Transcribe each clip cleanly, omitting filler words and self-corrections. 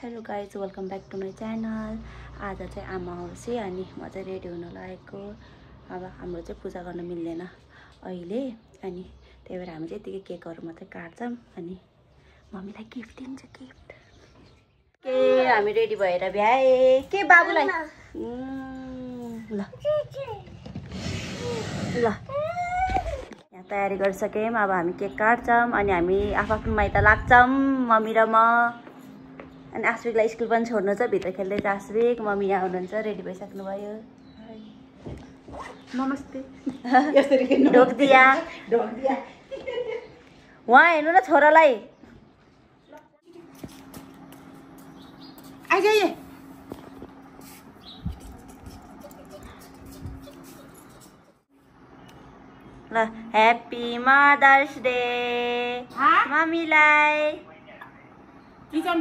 Hello guys welcome back to my channel. आज चाहिँ आमा आउँछ अनि म चाहिँ रेडी हुन लागेको। अब हाम्रो चाहिँ पूजा गर्न मिल्दैन अहिले अनि त्यही भएर हामी चाहिँ यतिकै केकहरू मात्रै काट्छौँ अनि मम्मीलाई गिफ्ट दिन्छ। गिफ्ट के हामी रेडी भएर भ्याए के बाबुलाई ल ल यहाँ तयारी गरिसक्यौँ। अब हामी केक काट्छौँ अनि हामी आफ्नो माइत लाग्छौँ मम्मी र म। अनि आश्विकलाई स्कुल पनि छोड्नु छ, भित्र खेल्दैछ आश्विक। मम्मी यहाँ हुनुहुन्छ, रेडी भइसक्नु भयो। नमस्ते। ढोक्दिया वहाँ हेर्नु न छोरालाई। आइजाइए। ल ह्याप्पी मदर्स डे मम्मीलाई। किचन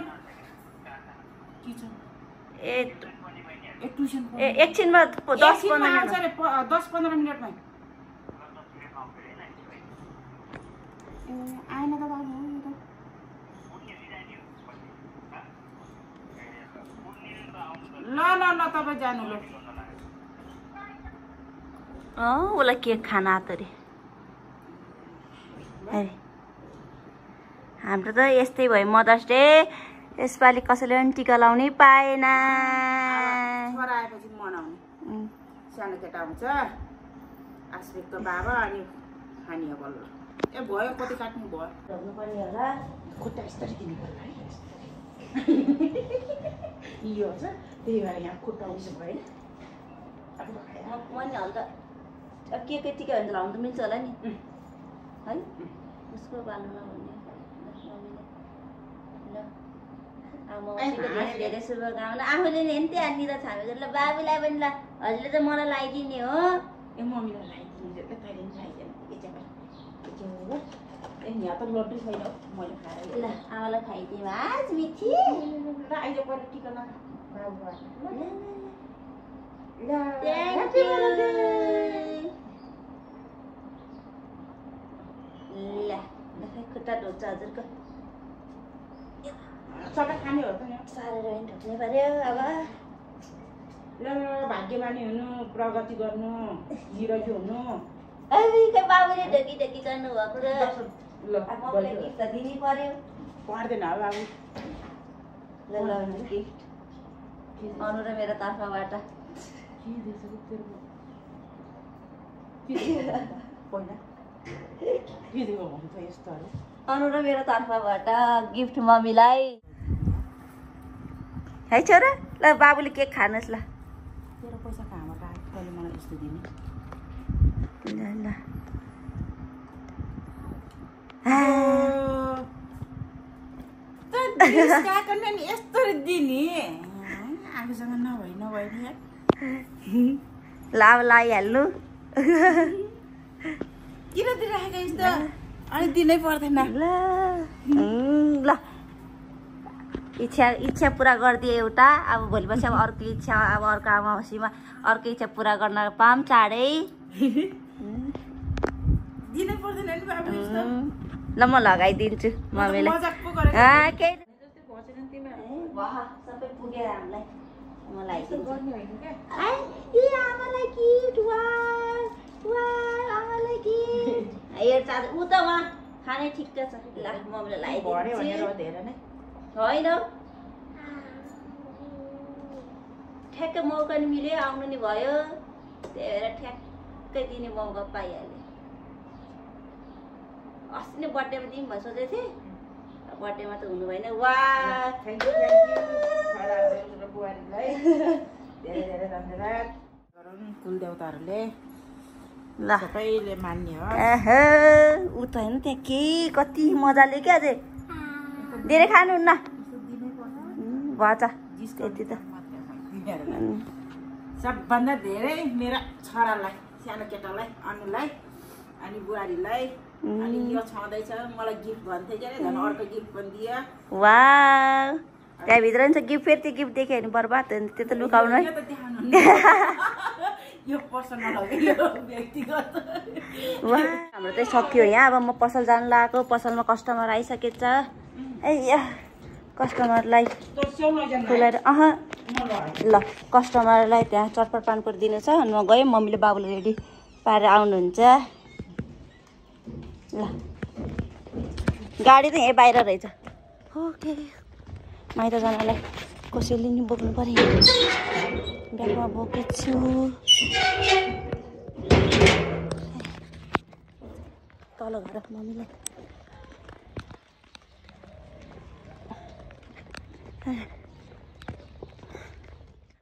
एकछिनमा 10-15 मिनट 10-15 मिनटमा आएन त बाबु। ल ल ल तपाईँ जानु ल। उसलाई केक खान आतरे। हाम्रो त यस्तै भयो मदर्स डे। यसपालि कसैले पनि टिका लाउनै पाएन। छोरा आएपछि मनाउने। सानो केटा हुन्छ आश्विकको बाबा अनि खानिया बल्ल। ए भयो कति काट्नु भयो ढोग्नु पर्ने होला। खुट्टा यस्तरी दिनु पर्यो है। यो छ त्यही भएर यहाँ खुट्टा उइसो भयो म नि हल्का के टिका भने लाउनु त मिल्छ होला नि है। उसको बाल्नु नभन्ने धेरै शुभकामना। आफूले नि त्यहाँनिर छामेको ल बाबुलाई पनि ल हजुरले चाहिँ मलाई लगाइदिने हो। ए मम्मीलाई लगाइदिने तैँले पनि लगाइदिएन ए यहाँ त लड्डु छैन मैले खाएर ल आमालाई खाइदिउँ आज मिठी। आइज पहिला टिका लगा बाबु थ्याङ्क यू। ल खुट्टा ढोक्छ हजुरको। सबै खाने हो त नि सारेर पनि ढोक्नै पर्यो। अब ल भाग्यमानी हुनु, प्रगति गर्नु, निरोगी हुनु। बाबुले ढोकी ढोकी गर्नु भएको र ल मम्मीलाई गिफ्ट त दिनै पर्यो। पर्दैन हो बाबु। ल ल गिफ्ट अनु र मेरो तर्फबाट। अनु र मेरो तर्फबाट गिफ्ट मम्मीलाई है छोरा। ल बाबुले केक खानुहोस् ल। तेरो पैसा कहाँबाट आयो तैँले मलाई यस्तो दिने। ल ल यस्तो दिने आफूसँग नभई नि ल अब लगाइहाल्नु। किन दिइराखेको यस्तो अनि दिनै पर्दैन। ल ल इच्छा पुरा गरिदिए एउटा। अब भोलि पर्सि अब अर्को इच्छा, अब अर्को अमावास्यामा अर्को इच्छा पुरा गर्न पाऊँ चाँडै। दिनै पर्दैन नि बाबु यस्तो। ल म लगाइदिन्छु मम्मीलाई। केही सबै पुगेर हामीलाई मलाई आमालाई गिफ्ट आमालाई गिफ्ट हेर्छ ऊ त उहाँ खाने ठिक्क छ। ल मम्मीलाई लगाइदिन्छु होइन ठ्याक्कै मौका नि मिल्यो, आउनु नि भयो, त्यही भएर ठ्याक्कै दिने मौका पाइहाल्यो। अस्ति नै बर्थडेमा दिउँ भनेर सोचेको थिएँ, बर्थडेमा त हुनु भएन। वा थ्याङ्क यू बुहारीलाई धेरै धेरै धन्यवाद। कुलदेवताहरूले ल सबैले मान्ने हो। ऊ त होइन त्यहाँ के कति मजाले क्या अझै धेरै खानुहुन्न भएछ त्यति त। सबभन्दा धेरै मेरा छोरालाई, सानो केटालाई, अनुलाई अनि बुहारीलाई अनि यो छँदैछ मलाई गिफ्ट भन्थे के झन् अर्को गिफ्ट पनि दियो। वा त्यहाँभित्र नि छ गिफ्ट। फेरि त्यो गिफ्ट देख्यो भने बर्बाद हो नि, त्यो त लुकाउनु है। यो पर्सनल हो यो व्यक्तिगत। वा हाम्रो चाहिँ सकियो यहाँ। अब म पसल जानु लागेको, पसलमा कस्टमर आइसकेछ। कस्टमरलाई तँ स्याउ लैजान खुलाएर न ल कस्टमरलाई त्यहाँ चटपट पानपुरी दिनु छ अनि म गएँ मम्मीले बाबुले रेडी पारेर आउनुहुन्छ ल गाडी त यहीँ बाहिर रहेछ ओके माइत जानलाई कसैले नि बोक्नु पर्यो ब्यागमा बोकेछु तल घर मम्मीलाई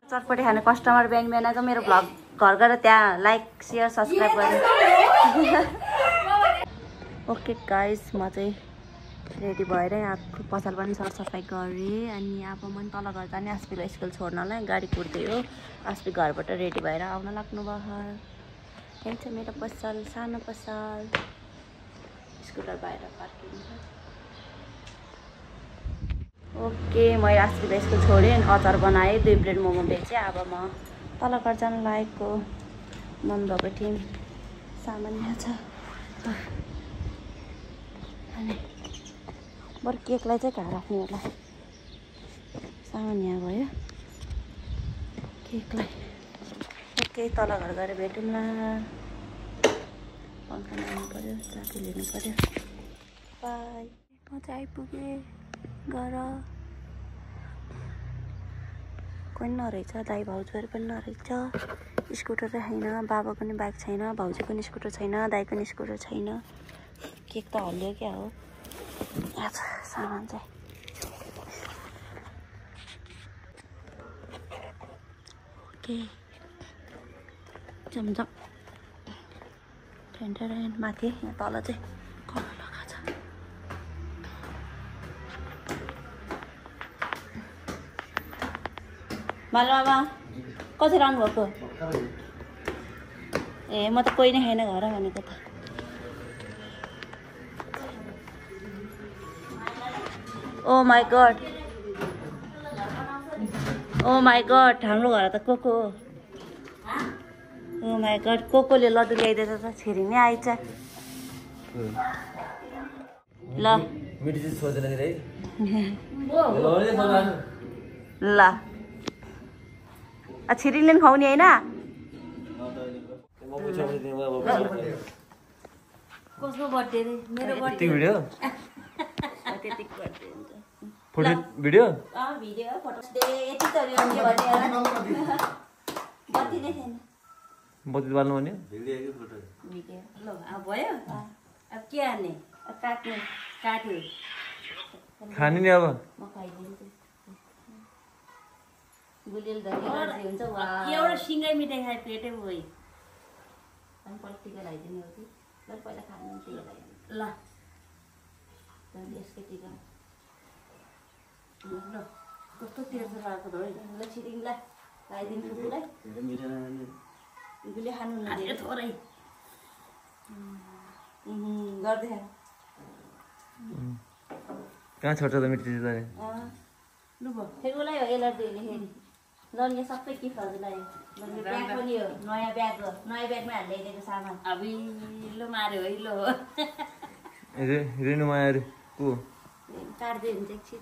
चटपटी खाने कस्टमर बिहान बिहानको मेरो भ्लग घर गएर त्यहाँ लाइक सेयर सब्सक्राइब गरेँ ओके गाइस म चाहिँ रेडी भएर आएको पसल पनि सरसफाइ गरेँ अनि अब म तल घर जाने आस्पीलाई स्कुल छोड्नलाई गाडी कुर्दै हो आस्पी घरबाट रेडी भएर आउन लाग्नु भयो त्यही छ मेरो पसल सानो पसल स्कुटर बाहिर पार्किङ छ ओके मैले आस्पीलाई स्कुल छोडेँ अनि अचार बनाएँ 2 प्लेट मोमो बेचेँ अब म तल घर जान लागेको मम्मी बाबा टिम सामान्य छ अनि बरु केकलाई चाहिँ कहाँ राख्ने होला सामान्य भयो केकलाई ओके तल घर गएर भेटौँला पङ्खा ल्याउनु पऱ्यो चाबी लिनु पऱ्यो बाई म चाहिँ आइपुगेँ घर कोही नरहेछ दाइ भाउजूहरू पनि नरहेछ स्कुटर चाहिँ छैन बाबाको नि बाइक छैन भाउजूको नि स्कुटर छैन दाइको नि स्कुटर छैन केक त हल्लियो क्या हो सामान चाहिँ ओके जमजम ठेन्टेन माथि यहाँ तल चाहिँ कलर लगाएको छ मालुमामा कति राख्नुभएको ए म त कोही नै छैन घर भनेको त ओ माई गड हाम्रो घर त को हो ओ माई गड कोले लड्डु ल्याइदिएछ त छिरी नै आइछ ल ल छिरीले पनि खुवाउने होइन कसको बर्थडे रे मेरो बर्थडे भिडियो त्यतिको बर्थडे हुन्छ फोटो भिडियो भिडियो फोटो यति त बत्ती नै छैन बत्ती बाल्नु भन्यो भिडियो ल अब भयो अब के हाल्ने काट्यो खाने नि अब म खाइदिन्छु गुलियल धनी एलर्जी हुन्छ वा एउटा सिँगै मिठाई खाए पेटै गयो अनि पल्टिका लगाइदिने हो कि ल पहिला खानु टिका लगाइदिनु ल त्यहाँदेखि यसकै टिका ल कस्तो तेर्सो लागेको त है ल छिरिङ ल लगाइदिनु फुपूलाई गुलियो खानु हालेर थोरै गर्दै कहाँ छोड्छ त मिठी चिज लु भयो फेरि उसलाई हो एलर्जी हुने फेरि ल यहाँ सबै गिफ्टहरू लगायो ब्याग पनि हो नयाँ ब्याग हो नयाँ ब्यागमा हाल्दै ल्याइदिएको सामान अब लो मार्यो है लो रेणुमा अरे को काट्दै हुन्छ एकछिन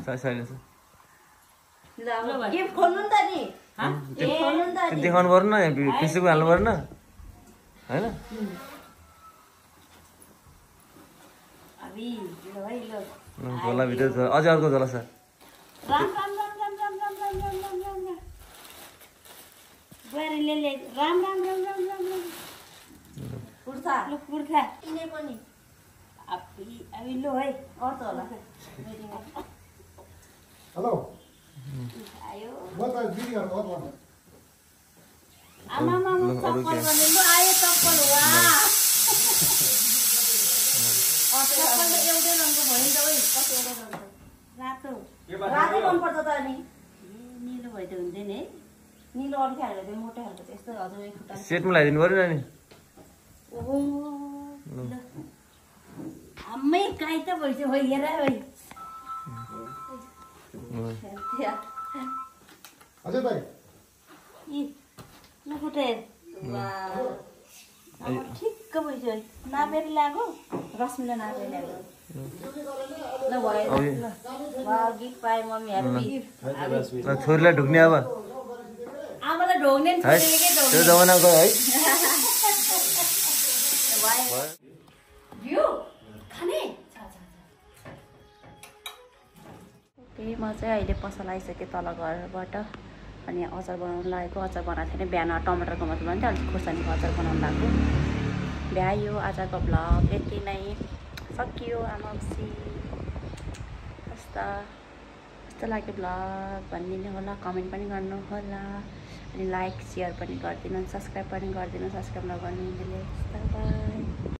साइलेन्स ल अब गिफ्ट खोल्नु नि त नि खोल्नु नि त नि देखाउनु पर्नु न फेसबुक हाल्नु पर्नु होइन अबि ल है ल झोला भित्र छ अझै अर्को झोला छ राम राम राम राम राम राम राम राम राम राम राम बुहारीले ल्याइ राम राम राम राम राम राम कुर्ता लु कुर्था किने पनि अब लो है अर्थ होला हेलो आयो म त दिदीहरुको हो त आमा मामा चप्पल गर्ने लु आयो चप्पल वा चप्पल त एउटै रङको भयो नि त ओइ कति एउटा गर्छ रातो रातो मनपर्छ त अनि निलो भयो त हुँदैन है निलो अरू खालको त्यो मोटो खालको चाहिँ यस्तो हजुर एक खुट्टा सेटमा लगाइदिनु पर्यो नि ओहो आम्मै काई त भइसक्यो हो हेर है अजय भाइ इ लुकुटे वाह ठिक्क भइसक्यो नापेर ल्याएको रसमिलन आज ल्याएको ल भयो ल वाउ गिफ्ट पाएँ मम्मी ह्याप्पी छोरीलाई ढुक्ने अब आमालाई ढोग्ने नि छोरीले के ढोग्ने त्यो जमाना गयो है यो खाने ओके म चाहिँ अहिले पसल आइसकेँ तल घरबाट अनि अचार बनाउनु लागेको अचार बनाएको थिएन बिहान टमाटरको मात्र बनाउँथेँ अलिक खोर्सानीको अचार बनाउनु लागेको भ्यायो आजको भ्लग यति नै सकियो आमासी कस्तो लाग्यो भ्लग भनिदिनु होला कमेन्ट पनि गर्नु होला अनि लाइक सेयर पनि गरिदिनु सब्सक्राइब पनि गरिदिनु सब्सक्राइब नगर्नेले बाई